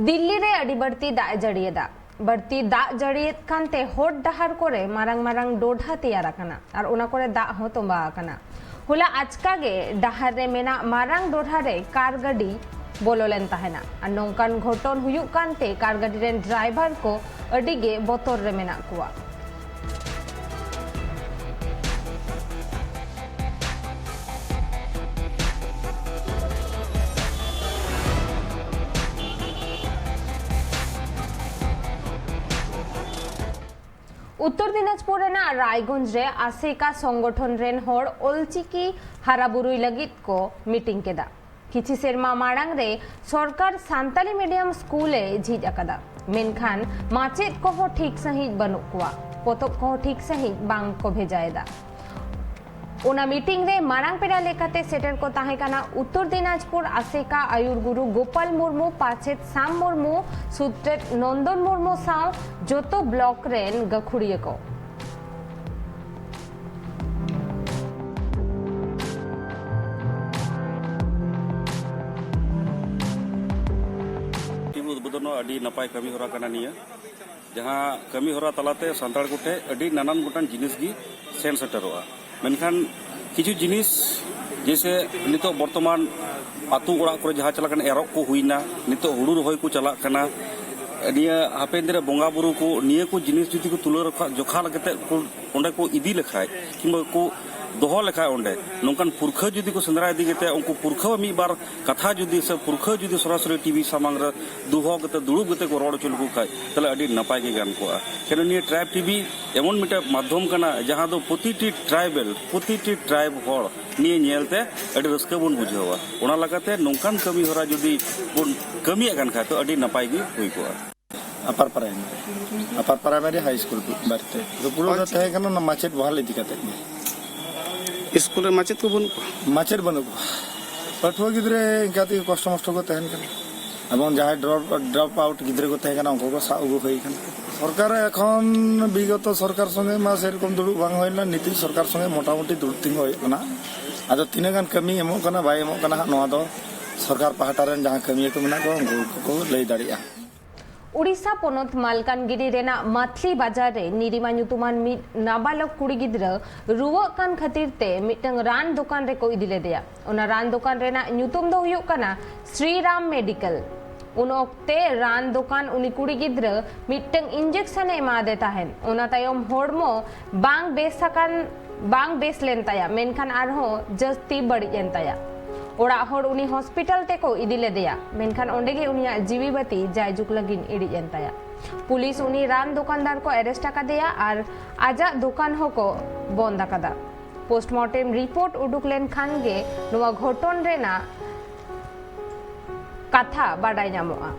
ᱫᱤᱞᱞᱤ ᱨᱮ ᱟᱹᱰᱤ ᱵᱟᱹᱲᱛᱤ ᱫᱟᱜ ᱮ ᱡᱟᱹᱲᱤᱭᱮᱫᱟ᱾ ᱵᱟᱹᱲᱛᱤ ᱫᱟᱜ ᱡᱟᱹᱲᱤᱭᱮᱫ ᱠᱟᱱᱛᱮ ᱦᱚᱨ ᱰᱟᱦᱟᱨ ᱠᱚᱨᱮ ᱢᱟᱨᱟᱝ ᱢᱟᱨᱟᱝ ᱰᱚᱰᱷᱟ ᱛᱮᱭᱟᱨ ᱟᱠᱟᱱᱟ ᱟᱨ ᱚᱱᱟ ᱠᱚᱨᱮ ᱫᱟᱜ ᱦᱚᱸ ᱛᱚᱸᱵᱟ ᱟᱠᱟᱱᱟ᱾ ᱦᱚᱞᱟ ᱟᱪᱠᱟ ᱜᱮ ᱰᱟᱦᱟᱨ ᱨᱮ ᱢᱮᱱᱟᱜ ᱢᱟᱨᱟᱝ ᱰᱚᱰᱷᱟ ᱨᱮ ᱠᱟᱨ ᱜᱟᱹᱰᱤ ᱵᱚᱞᱚ ᱞᱮᱱ ᱛᱟᱦᱮᱱᱟ ᱟᱨ ᱱᱚᱝᱠᱟᱱ ᱜᱷᱚᱴᱚᱱ ᱦᱩᱭᱩᱜ ᱠᱟᱱᱛᱮ ᱠᱟᱨ ᱜᱟᱹᱰᱤ ᱨᱮᱱ ᱰᱨᱟᱭᱵᱷᱟᱨ ᱠᱚ ᱟᱹᱰᱤ ᱜᱮ ᱵᱚᱛᱚᱨ ᱨᱮ ᱢᱮᱱᱟᱜ ᱠᱚᱣᱟ᱾ ᱩᱛᱛᱚᱨ ᱫᱤᱱᱟᱡᱽᱯᱩᱨ ᱨᱮᱱᱟᱜ ᱨᱟᱭᱜᱚᱸᱡᱽ ᱨᱮ ᱟᱥᱮᱠᱟ ᱥᱚᱝᱜᱚᱴᱷᱚᱱ ᱨᱮᱱ ᱦᱚᱲ ᱚᱞᱪᱤᱠᱤ ᱦᱟᱨᱟᱵᱩᱨᱩᱭ ᱞᱟᱹᱜᱤᱫ ᱠᱚ ᱢᱤᱴᱤᱝ ᱠᱮᱫᱟ᱾ ᱠᱤᱪᱷᱤ ᱥᱮᱨᱢᱟ ᱢᱟᱲᱟᱝ ᱨᱮ ᱥᱚᱨᱠᱟᱨ ᱥᱟᱱᱛᱟᱞᱤ ᱢᱤᱰᱤᱭᱟᱢ ᱥᱠᱩᱞ ᱮ ᱡᱷᱤᱡ ᱟᱠᱟᱫᱟ, ᱢᱮᱱᱠᱷᱟᱱ ᱢᱟᱪᱮᱫ ᱠᱚᱦᱚᱸ ᱴᱷᱤᱠ ᱥᱟᱺᱦᱤᱡ ᱵᱟᱹᱱᱩᱜ ᱠᱚᱣᱟ, ᱯᱚᱛᱚᱵ ᱠᱚᱦᱚᱸ ᱴᱷᱤᱠ ᱥᱟᱺᱦᱤᱡ ᱵᱟᱝ ᱠᱚ ᱵᱷᱮᱡᱟᱭᱮᱫᱟ᱾ ᱚᱱᱟ ᱢᱤᱴᱤᱝ ᱨᱮ ᱢᱟᱨᱟᱝ ᱯᱮᱲᱟ ᱞᱮᱠᱟᱛᱮ ᱥᱮᱴᱮᱨ ᱠᱚ ᱛᱟᱦᱮᱸ ᱠᱟᱱᱟ ᱩᱛᱛᱚᱨ ᱫᱤᱱᱟᱡᱽᱯᱩᱨ ᱟᱥᱮᱠᱟ ᱟᱭᱩᱨ ᱜᱩᱨᱩ ᱜᱳᱯᱟᱞ ᱢᱩᱨᱢᱩ, ᱯᱟᱪᱮᱛ ᱥᱟᱢ ᱢᱩᱨᱢᱩ, ᱥᱩᱛᱨᱮᱛ ᱱᱚᱱᱫᱚᱱ ᱢᱩᱨᱢᱩ ᱥᱟᱶ ᱡᱚᱛᱚ ᱵᱞᱚᱠ ᱨᱮᱱ ᱜᱟᱹᱠᱷᱩᱲᱤᱭᱟᱹ ᱠᱚ᱾ ᱴᱤᱢ ᱩᱫᱽᱵᱳᱫᱚᱱ ᱦᱚᱸ ᱟᱹᱰᱤ ᱱᱟᱯᱟᱭ ᱠᱟᱹᱢᱤ ᱦᱚᱨᱟ ᱠᱟᱱᱟ ᱱᱤᱭᱟᱹ, ᱡᱟᱦᱟᱸ ᱠᱟᱹᱢᱤ ᱦᱚᱨᱟ ᱛᱟᱞᱟᱛᱮ ᱥᱟᱱᱛᱟᱲ ᱠᱚᱴᱷᱮᱱ ᱟᱹᱰᱤ ᱱᱟᱱᱟᱱ ᱜᱚᱴᱟᱝ ᱡᱤᱱᱤᱥ ᱜᱮ ᱥᱮᱱ ᱥᱮᱴᱮᱨᱚᱜᱼᱟ᱾ ᱢᱮᱱᱠᱷᱟᱱ ᱠᱤᱪᱷᱩ ᱡᱤᱱᱤᱥ, ᱡᱮᱭᱥᱮ ᱱᱤᱛᱚᱜ ᱵᱚᱨᱛᱚᱢᱟᱱ ᱟᱛᱳ ᱚᱲᱟᱜ ᱠᱚᱨᱮ ᱡᱟᱦᱟᱸ ᱪᱟᱞᱟᱜ ᱠᱟᱱᱟ, ᱮᱨᱚᱜ ᱠᱚ ᱦᱩᱭᱱᱟ, ᱱᱤᱛᱚᱜ ᱦᱩᱲᱩ ᱨᱚᱦᱚᱭ ᱠᱚ ᱪᱟᱞᱟᱜ ᱠᱟᱱᱟ, ᱱᱤᱭᱟᱹ ᱦᱟᱯᱮᱱ ᱫᱤᱱ ᱨᱮ ᱵᱚᱸᱜᱟ ᱵᱩᱨᱩ ᱠᱚ, ᱱᱤᱭᱟᱹ ᱠᱚ ᱡᱤᱱᱤᱥ ᱡᱩᱫᱤ ᱠᱚ ᱛᱩᱞᱟᱹ ᱨᱟᱠᱷᱟ ᱡᱚᱠᱷᱟ ᱠᱟᱛᱮ ᱠᱚ ᱚᱸᱰᱮ ᱠᱚ ᱤᱫᱤ ᱞᱮᱠᱷᱟᱡ, ᱠᱤᱝᱵᱟ ᱠᱚ ᱫᱚᱦᱚ ᱞᱮᱠᱷᱟᱡ, ᱚᱸᱰᱮ ᱱᱚᱝᱠᱟᱱ ᱯᱩᱨᱠᱷᱟᱹ ᱡᱩᱫᱤ ᱠᱚ ᱥᱮᱸᱫᱽᱨᱟ ᱤᱫᱤ ᱠᱟᱛᱮ ᱩᱱᱠᱩ ᱯᱩᱨᱠᱷᱟᱹ ᱢᱤᱫ ᱵᱟᱨ ᱠᱟᱛᱷᱟ ᱡᱩᱫᱤ ᱥᱮ ᱯᱩᱨᱠᱷᱟᱹ ᱡᱩᱫᱤ ᱥᱚᱨᱟᱥᱚᱨᱤ ᱴᱤᱵᱷᱤ ᱥᱟᱢᱟᱝ ᱨᱮ ᱫᱚᱦᱚ ᱠᱟᱛᱮ, ᱫᱩᱲᱩᱵ ᱠᱟᱛᱮ ᱠᱚ ᱨᱚᱲ ᱦᱚᱪᱚ ᱞᱮᱠᱚ ᱠᱷᱟᱡ, ᱛᱟᱦᱞᱮ ᱟᱹᱰᱤ ᱱᱟᱯᱟᱭ ᱜᱮ ᱜᱟᱱ ᱠᱚᱜᱼᱟ᱾ ᱠᱟᱨᱚᱱ ᱱᱤᱭᱟᱹ ᱴᱨᱟᱭᱤᱵᱽ ᱴᱤᱵᱷᱤ ᱮᱢᱚᱱ ᱢᱤᱫᱴᱮᱱ ᱢᱟᱫᱽᱫᱷᱚᱢ ᱠᱟᱱᱟ, ᱡᱟᱦᱟᱸ ᱫᱚ ᱯᱨᱚᱛᱤᱴᱤ ᱴᱨᱟᱭᱵᱮᱞ, ᱯᱨᱚᱛᱤᱴᱤ ᱴᱨᱟᱭᱤᱵᱽ ᱦᱚᱲ ᱱᱤᱭᱟᱹ ᱧᱮᱞᱛᱮ ᱟᱹᱰᱤ ᱨᱟᱹᱥᱠᱟᱹ ᱵᱚᱱ ᱵᱩᱡᱷᱟᱹᱣᱟ᱾ ᱚᱱᱟ ᱞᱮᱠᱟᱛᱮ ᱱᱚᱝᱠᱟᱱ ᱠᱟᱹᱢᱤ ᱦᱚᱨᱟ ᱡᱩᱫᱤ ᱵᱚᱱ ᱠᱟᱹᱢᱤᱭᱮᱫ ᱠᱟᱱ ᱠᱷᱟᱡ, ᱛᱚ ᱟᱹᱰᱤ ᱱᱟᱯᱟᱭ ᱜᱮ ᱦᱩᱭ ᱠᱚᱜᱼᱟ᱾ ᱟᱯᱟᱨ ᱯᱨᱟᱭᱢᱟᱨᱤ, ᱟᱯᱟᱨ ᱯᱨᱟᱭᱢᱟᱨᱤ ᱦᱟᱭ ᱥᱠᱩᱞ ᱵᱟᱨᱮᱛᱮ᱾ ᱨᱩᱯᱩᱲᱟᱹ ᱫᱚ ᱛᱟᱦᱮᱸ ᱠᱟᱱᱟ ᱚᱱᱟ ᱢᱟᱪᱮᱫ ᱵᱚᱦᱟᱞ ᱤᱫᱤ ᱠᱟᱛᱮ ᱜᱮ᱾ ᱥᱠᱩᱞ ᱨᱮ ᱢᱟᱪᱮᱫ ᱠᱚ ᱵᱟᱹᱱᱩᱜ ᱠᱚᱣᱟ? ᱢᱟᱪᱮᱫ ᱵᱟᱹᱱᱩᱜ ᱠᱚᱣᱟ᱾ ᱯᱟᱹᱴᱷᱩᱣᱟᱹ ᱜᱤᱫᱽᱨᱟᱹ ᱤᱱᱠᱟ ᱛᱮᱜᱮ ᱠᱚᱥᱴᱚ ᱢᱚᱥᱴᱚ ᱠᱚ ᱛᱟᱦᱮᱱ ᱠᱟᱱᱟ᱾ ᱮᱵᱚᱝ ᱡᱟᱦᱟᱸᱭ ᱰᱨᱚᱯ, ᱰᱨᱚᱯ ᱟᱣᱩᱴ ᱜᱤᱫᱽᱨᱟᱹ ᱠᱚ ᱛᱟᱦᱮᱸ ᱠᱟᱱᱟ, ᱩᱱᱠᱩ ᱠᱚ ᱥᱟᱵ ᱟᱹᱜᱩ ᱦᱩᱭ ᱠᱟᱱᱟ᱾ ᱥᱚᱨᱠᱟᱨ ᱮᱠᱷᱚᱱ ᱵᱤᱜᱚᱛᱚ ᱥᱚᱨᱠᱟᱨ ᱥᱚᱸᱜᱮ ᱢᱟ ᱥᱮᱨᱚᱠᱚᱢ ᱫᱩᱲᱩᱵ ᱵᱟᱝ ᱦᱩᱭ ᱞᱮᱱᱟ, ᱱᱤᱛᱚᱜ ᱥᱚᱨᱠᱟᱨ ᱥᱚᱸᱜᱮ ᱢᱚᱴᱟᱢᱩᱴᱤ ᱫᱩᱲᱩᱵ ᱛᱤᱸᱜᱩ ᱦᱩᱭᱩᱜ ᱠᱟᱱᱟ᱾ ᱟᱫᱚ ᱛᱤᱱᱟᱹᱜ ᱜᱟᱱ ᱠᱟᱹᱢᱤ ᱮᱢᱚᱜ ᱠᱟᱱᱟ ᱵᱟᱭ ᱮᱢᱚᱜ ᱠᱟᱱᱟ ᱦᱟᱸᱜ, ᱱᱚᱣᱟ ᱫᱚ ᱥᱚᱨᱠᱟᱨ ᱯᱟᱦᱴᱟ ᱨᱮᱱ ᱡᱟᱦᱟᱸ ᱠᱟᱹᱢᱤᱭᱟᱹ ᱠᱚ ᱢᱮᱱᱟᱜ ᱠᱚᱣᱟ, ᱩᱱᱠᱩ ᱠᱚ ᱞᱟᱹᱭ ᱫᱟᱲᱮᱭᱟᱜᱼᱟ᱾ ᱩᱲᱤᱥᱥᱟ ᱯᱚᱱᱚᱛ ᱢᱟᱞᱠᱟᱱᱜᱤᱨᱤ ᱨᱮᱱᱟᱜ ᱢᱟᱛᱷᱞᱤ ᱵᱟᱡᱟᱨ ᱨᱮ ᱱᱤᱨᱤᱢᱟ ᱧᱩᱛᱩᱢᱟᱱ ᱢᱤᱫ ᱱᱟᱵᱟᱞᱚᱠ ᱠᱩᱲᱤ ᱜᱤᱫᱽᱨᱟᱹ ᱨᱩᱣᱟᱹᱜ ᱠᱟᱱ ᱠᱷᱟᱹᱛᱤᱨ ᱛᱮ ᱢᱤᱫᱴᱟᱝ ᱨᱟᱱ ᱫᱚᱠᱟᱱ ᱨᱮᱠᱚ ᱤᱫᱤ ᱞᱮᱫᱮᱭᱟ᱾ ᱚᱱᱟ ᱨᱟᱱ ᱫᱚᱠᱟᱱ ᱨᱮᱱᱟᱜ ᱧᱩᱛᱩᱢ ᱫᱚ ᱦᱩᱭᱩᱜ ᱠᱟᱱᱟ ᱥᱨᱤᱨᱟᱢ ᱢᱮᱰᱤᱠᱮᱞ᱾ ᱩᱱ ᱚᱠᱛᱮ ᱨᱟᱱ ᱫᱚᱠᱟᱱ ᱩᱱᱤ ᱠᱩᱲᱤ ᱜᱤᱫᱽᱨᱟᱹ ᱢᱤᱫᱴᱟᱝ ᱤᱧᱡᱮᱠᱥᱚᱱ ᱮ ᱮᱢᱟᱫᱮ ᱛᱟᱦᱮᱸᱱ᱾ ᱚᱱᱟ ᱛᱟᱭᱚᱢ ᱦᱚᱲᱢᱚ ᱵᱟᱝ ᱵᱮᱥ ᱟᱠᱟᱱ, ᱵᱟᱝ ᱵᱮᱥ ᱞᱮᱱ ᱛᱟᱭᱟ, ᱢᱮᱱᱠᱷᱟᱱ ᱟᱨᱦᱚᱸ ᱡᱟᱹᱥᱛᱤ ᱵᱟᱹᱲᱤᱡ ᱮᱱ ᱛᱟᱭᱟ᱾ ᱚᱲᱟᱜ ᱦᱚᱲ ᱩᱱᱤ ᱦᱚᱥᱯᱤᱴᱟᱞ ᱛᱮᱠᱚ ᱤᱫᱤ ᱞᱮᱫᱮᱭᱟ, ᱢᱮᱱᱠᱷᱟᱱ ᱚᱸᱰᱮ ᱜᱮ ᱩᱱᱤᱭᱟᱜ ᱡᱤᱣᱤ ᱵᱟᱹᱛᱤ ᱡᱟᱭᱡᱩᱜᱽ ᱞᱟᱹᱜᱤᱫ ᱤᱲᱤᱡ ᱮᱱ ᱛᱟᱭᱟ᱾ ᱯᱩᱞᱤᱥ ᱩᱱᱤ ᱨᱟᱱ ᱫᱚᱠᱟᱱᱫᱟᱨ ᱠᱚ ᱮᱨᱮᱥᱴ ᱟᱠᱟᱫᱮᱭᱟ ᱟᱨ ᱟᱡᱟᱜ ᱫᱚᱠᱟᱱ ᱦᱚᱸᱠᱚ ᱵᱚᱱᱫ ᱟᱠᱟᱫᱟ᱾ ᱯᱳᱥᱴᱢᱚᱨᱴᱮᱢ ᱨᱤᱯᱳᱨᱴ ᱩᱰᱩᱠ ᱞᱮᱱᱠᱷᱟᱱ ᱜᱮ ᱱᱚᱣᱟ ᱜᱷᱚᱴᱚᱱ ᱨᱮᱱᱟᱜ ᱠᱟᱛᱷᱟ ᱵᱟᱰᱟᱭ ᱧᱟᱢᱚᱜᱼᱟ᱾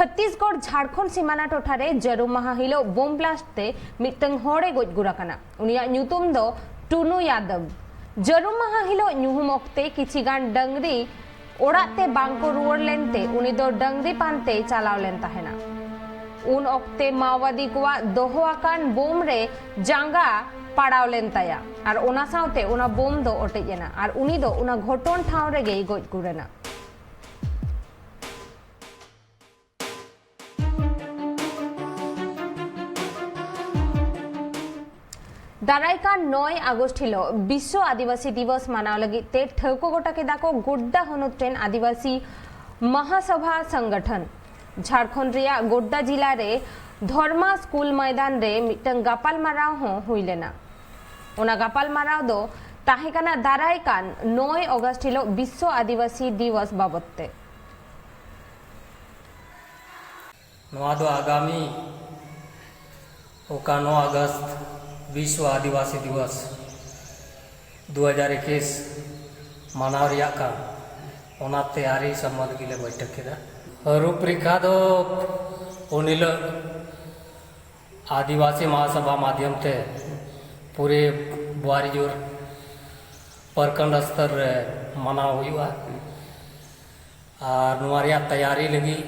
ᱪᱷᱚᱛᱛᱤᱥᱜᱚᱲ ᱡᱷᱟᱲᱠᱷᱚᱸᱰ ᱥᱤᱢᱟᱱᱟ ᱴᱚᱴᱷᱟ ᱨᱮ ᱡᱟᱹᱨᱩᱢ ᱢᱟᱦᱟ ᱦᱤᱞᱳᱜ ᱵᱳᱢ ᱵᱞᱟᱥᱴ ᱛᱮ ᱢᱤᱫᱴᱟᱝ ᱦᱚᱲᱮ ᱜᱚᱡ ᱜᱩᱨ ᱟᱠᱟᱱᱟ᱾ ᱩᱱᱤᱭᱟᱜ ᱧᱩᱛᱩᱢ ᱫᱚ ᱴᱩᱱᱩ ᱭᱟᱫᱚᱵ᱾ ᱡᱟᱹᱨᱩᱢ ᱢᱟᱦᱟ ᱦᱤᱞᱳᱜ ᱧᱩᱦᱩᱢ ᱚᱠᱛᱮ ᱠᱤᱪᱷᱤ ᱜᱟᱱ ᱰᱟᱹᱝᱨᱤ ᱚᱲᱟᱜ ᱛᱮ ᱵᱟᱝ ᱠᱚ ᱨᱩᱣᱟᱹᱲ ᱞᱮᱱᱛᱮ ᱩᱱᱤ ᱫᱚ ᱰᱟᱹᱝᱨᱤ ᱯᱟᱱᱛᱮᱭ ᱪᱟᱞᱟᱣ ᱞᱮᱱ ᱛᱟᱦᱮᱱᱟ᱾ ᱩᱱ ᱚᱠᱛᱮ ᱢᱟᱣᱵᱟᱫᱤ ᱠᱚᱣᱟᱜ ᱫᱚᱦᱚ ᱟᱠᱟᱱ ᱵᱳᱢ ᱨᱮ ᱡᱟᱸᱜᱟ ᱯᱟᱲᱟᱣ ᱞᱮᱱ ᱛᱟᱭᱟ ᱟᱨ ᱚᱱᱟ ᱥᱟᱶᱛᱮ ᱚᱱᱟ ᱵᱳᱢ ᱫᱚ ᱚᱴᱮᱡ ᱮᱱᱟ ᱟᱨ ᱩᱱᱤ ᱫᱚ ᱚᱱᱟ ᱜᱷᱚᱴᱚᱱ ᱴᱷᱟᱶ ᱨᱮᱜᱮᱭ ᱜᱚᱡ ᱜᱩᱨ ᱮᱱᱟ᱾ ᱫᱟᱨᱟᱭ ᱠᱟᱱ ᱱᱚᱭ ᱟᱜᱚᱥᱴ ᱦᱤᱞᱳᱜ ᱵᱤᱥᱥᱚ ᱟᱹᱫᱤᱵᱟᱹᱥᱤ ᱫᱤᱵᱚᱥ ᱢᱟᱱᱟᱣ ᱞᱟᱹᱜᱤᱫ ᱛᱮ ᱴᱷᱟᱹᱣᱠᱟᱹ ᱜᱚᱴᱟ ᱠᱮᱫᱟ ᱠᱚ ᱜᱳᱰᱰᱟ ᱦᱚᱱᱚᱛ ᱨᱮᱱ ᱟᱹᱫᱤᱵᱟᱹᱥᱤ ᱢᱟᱦᱟᱥᱚᱵᱷᱟ ᱥᱚᱝᱜᱚᱴᱷᱚᱱ᱾ ᱡᱷᱟᱲᱠᱷᱚᱸᱰ ᱨᱮᱭᱟᱜ ᱜᱳᱰᱰᱟ ᱡᱤᱞᱟ ᱨᱮ ᱫᱷᱚᱨᱢᱟ ᱥᱠᱩᱞ ᱢᱚᱭᱫᱟᱱ ᱨᱮ ᱢᱤᱫᱴᱟᱝ ᱜᱟᱯᱟᱞᱢᱟᱨᱟᱣ ᱦᱚᱸ ᱦᱩᱭ ᱞᱮᱱᱟ᱾ ᱚᱱᱟ ᱜᱟᱯᱟᱞᱢᱟᱨᱟᱣ ᱫᱚ ᱛᱟᱦᱮᱸ ᱠᱟᱱᱟ ᱫᱟᱨᱟᱭ ᱠᱟᱱ ᱱᱚᱭ ᱟᱜᱚᱥᱴ ᱦᱤᱞᱳᱜ ᱵᱤᱥᱥᱚ ᱟᱹᱫᱤᱵᱟᱹᱥᱤ ᱫᱤᱵᱚᱥ ᱵᱟᱵᱚᱛ ᱛᱮ᱾ ᱱᱚᱣᱟ ᱫᱚ ᱟᱜᱟᱢᱤ ᱚᱠᱟ ᱱᱚᱭ ᱟᱜᱚᱥᱴ ᱵᱤᱥᱥᱚ ᱟᱹᱫᱤᱵᱟᱹᱥᱤ ᱫᱤᱵᱚᱥ ᱫᱩ ᱦᱟᱡᱟᱨ ᱮᱠᱩᱥ ᱢᱟᱱᱟᱣ ᱨᱮᱭᱟᱜ ᱠᱟᱱ, ᱚᱱᱟ ᱛᱮᱭᱟᱨᱤ ᱥᱚᱢᱵᱚᱱᱫᱷ ᱜᱮᱞᱮ ᱵᱟᱹᱭᱴᱷᱟᱹᱠ ᱠᱮᱫᱟ᱾ ᱨᱩᱯᱨᱮᱠᱷᱟ ᱫᱚ ᱩᱱ ᱦᱤᱞᱳᱜ ᱟᱹᱫᱤᱵᱟᱹᱥᱤ ᱢᱟᱦᱟᱥᱚᱵᱷᱟ ᱢᱟᱫᱽᱫᱷᱚᱢ ᱛᱮ ᱯᱩᱨᱮ ᱵᱚᱣᱟᱨᱤᱡᱳᱨ ᱯᱨᱚᱠᱷᱚᱸᱰ ᱥᱛᱚᱨ ᱨᱮ ᱢᱟᱱᱟᱣ ᱦᱩᱭᱩᱜᱼᱟ᱾ ᱟᱨ ᱱᱚᱣᱟ ᱨᱮᱭᱟᱜ ᱛᱮᱭᱟᱨᱤ ᱞᱟᱹᱜᱤᱫ